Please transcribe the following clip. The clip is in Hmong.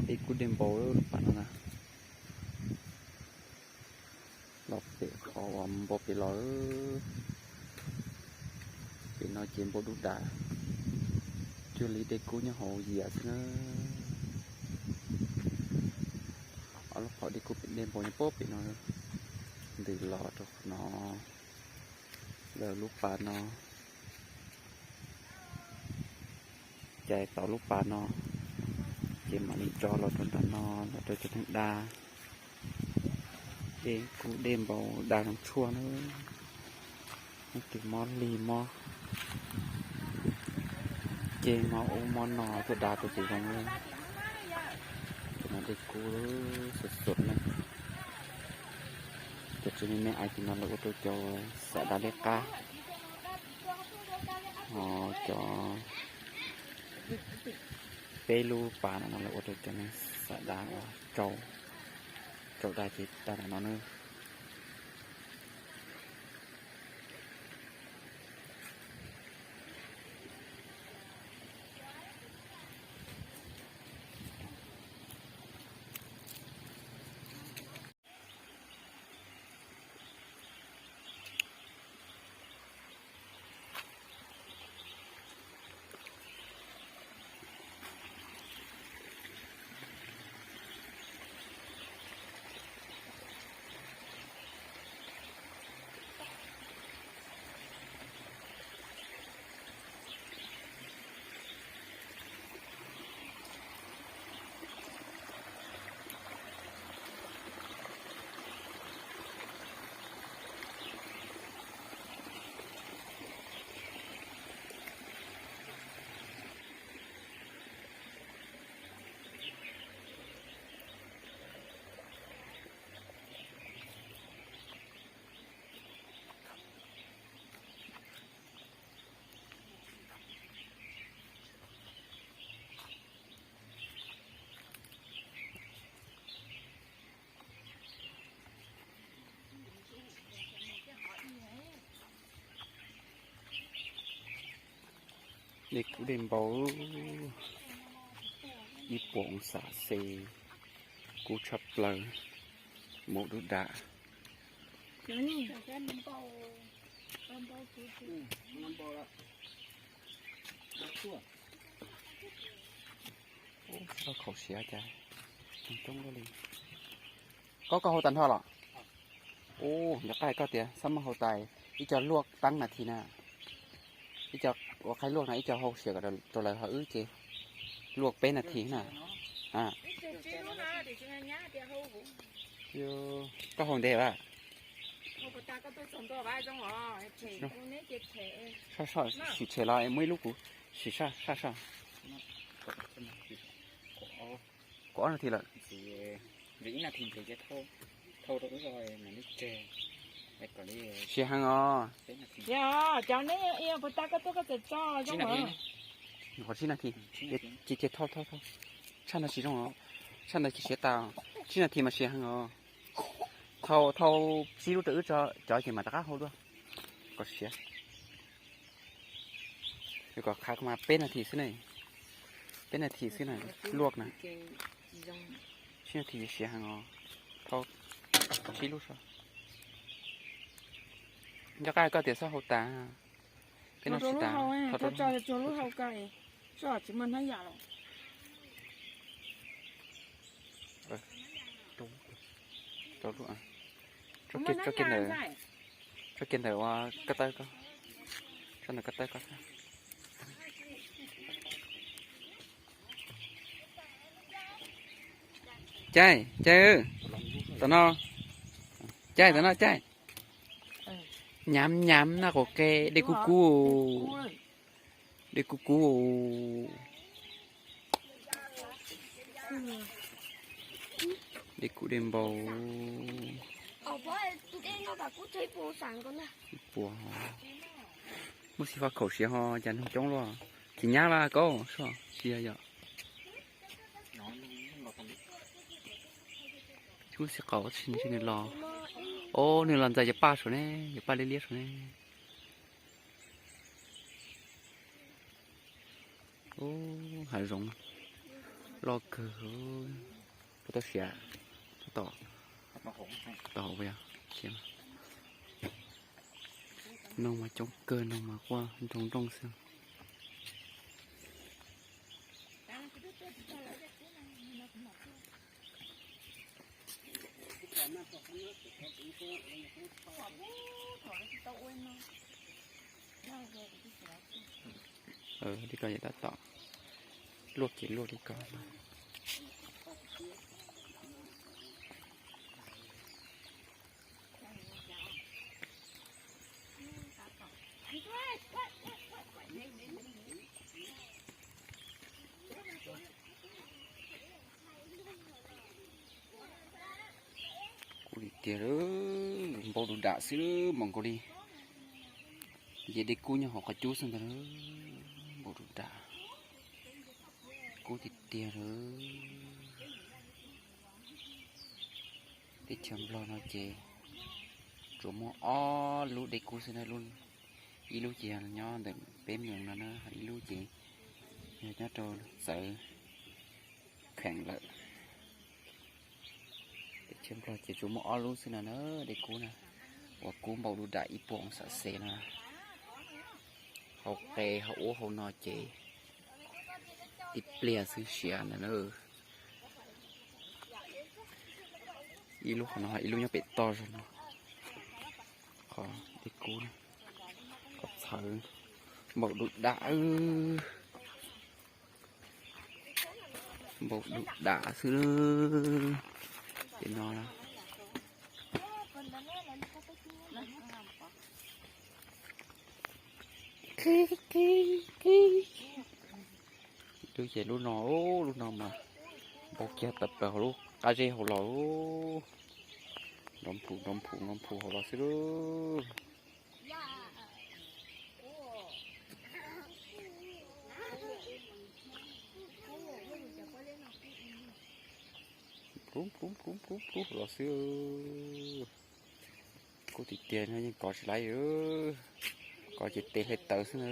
Dej kub dej npau lub pas no na. Los pem qhov uas npau pem los, pem no ces npau dub dav, cuag li dej kub nyob hauv yias xwb na. Ob lub qhov dej kub pem dej npau nyob puag pem no, ntws los rau qhov no, lawv lub pas no, cais tau lub pas no, ces mam li tso los rau nram no, los rau cov neeg da. Dej kub dej npau da zoo tshuaj na. Leej twg mob lig mob ceg mob ub mob no tuaj da rau ces zoo na. Cov no dej kub xwb xwb na. Cov tsev me me ais tim no lawv ua rau cov xav da liab qab. Ho cov peb lub pas no lawv ua rau cov neeg xav da, rau, rau da ces da nram no na. Dej kub dej npau, ib puas oo xas xes, kub tshaj plaws, npau dub dav. Ub, khaum siav cas coob luaj li. Koj, koj hau tag nrho los? Ub, nco qab hais koj tias xab maj hau tas ib co luaj peb nas this na. Ib co ua qhaib luaj no ib co hau siav kom rau lawv ho wb ces luaj peb nas this na. Koj hau ntev lawm. Sim tseg saj saj, sim tseg saj saj. Kaum ob nas this lawm. Siav heev os. Qhov tsib nas this, ces thauj thauj thauj. Tshaj no tsis zoo os. Tshaj no ces siav tas. Tsib nas this mas siav heev os. Thauj, thauj tsib lub rau wb tso, cov ces mam rov qab hau dua kom siav. Kom qhav mas peb nas this xwb ne. Peb nas this xwb na, luaj na. Tsib nas this siav heev os. Thauj tsib lub so. Nco qab koj tias xab hau tas. Peb no tsis tas. Tso kiag ntawm, tso kiag ntawm ua koj tawb koj, tso ntawm koj tawb koj. Caij, caij, tam no, caij, tam no caij. Nyam nyam na, quav qe, dej kub kub, dej kub kub. Dej kub dej npau. Puas, muaj xim faj khaum siav ho cas neeg coob luaj. Tsis nyab lawm koj, soj tsis yog yom. Tsis muaj xim qaum tsis ntshe nws los. O, nws los ntxais cov paj saum ne, cov paj liab liab saum ne. Ub, hav zoov. Loj kawg. Puas tau siav? Tab tom, tom hauv yog. Noog mas coob kawg, noog mas quaj nroo nrooj xwb. Li ko ces tab tom luaj ces luaj li ko. Kub tiag tiag, npau du dam xwb mas nkaus li. Ces dej kub nyob hauv qhov cub xwb ntag, npau du dam, kub tiag tiag. Teb chaws Nplog no ces tsuas muaj ob lub dej kub xwb na, ib lub ces yog nyob ntawm peb moos no na, ib lub ces yog nyob rau txawv kheem lawm. Teb chaws Nplog ces tsuas muaj ob lub xwb no na, dej kub na, uas kub npau du dam ib puas oo xam xes no. Hauv qe hauv ub hauv no ces tib pliag xwb siav ntag na. Ib lub qhov no, ib lub nyob pem toj zog no. Qhov dej kub, qhov txhawv, npau du dam, npau du dam xwb. Ces no lub ces lub no, lub no mas npau kiag tawm plaws hauv lub qab zeb hauv los, nrov nphum nrov nphum nrov nphum hauv los xwb lub. Plub plub plub plub plub los xwb. Kub tiag tiag no yeej kov tsis laib, kov ces tes hle tawv xwb na.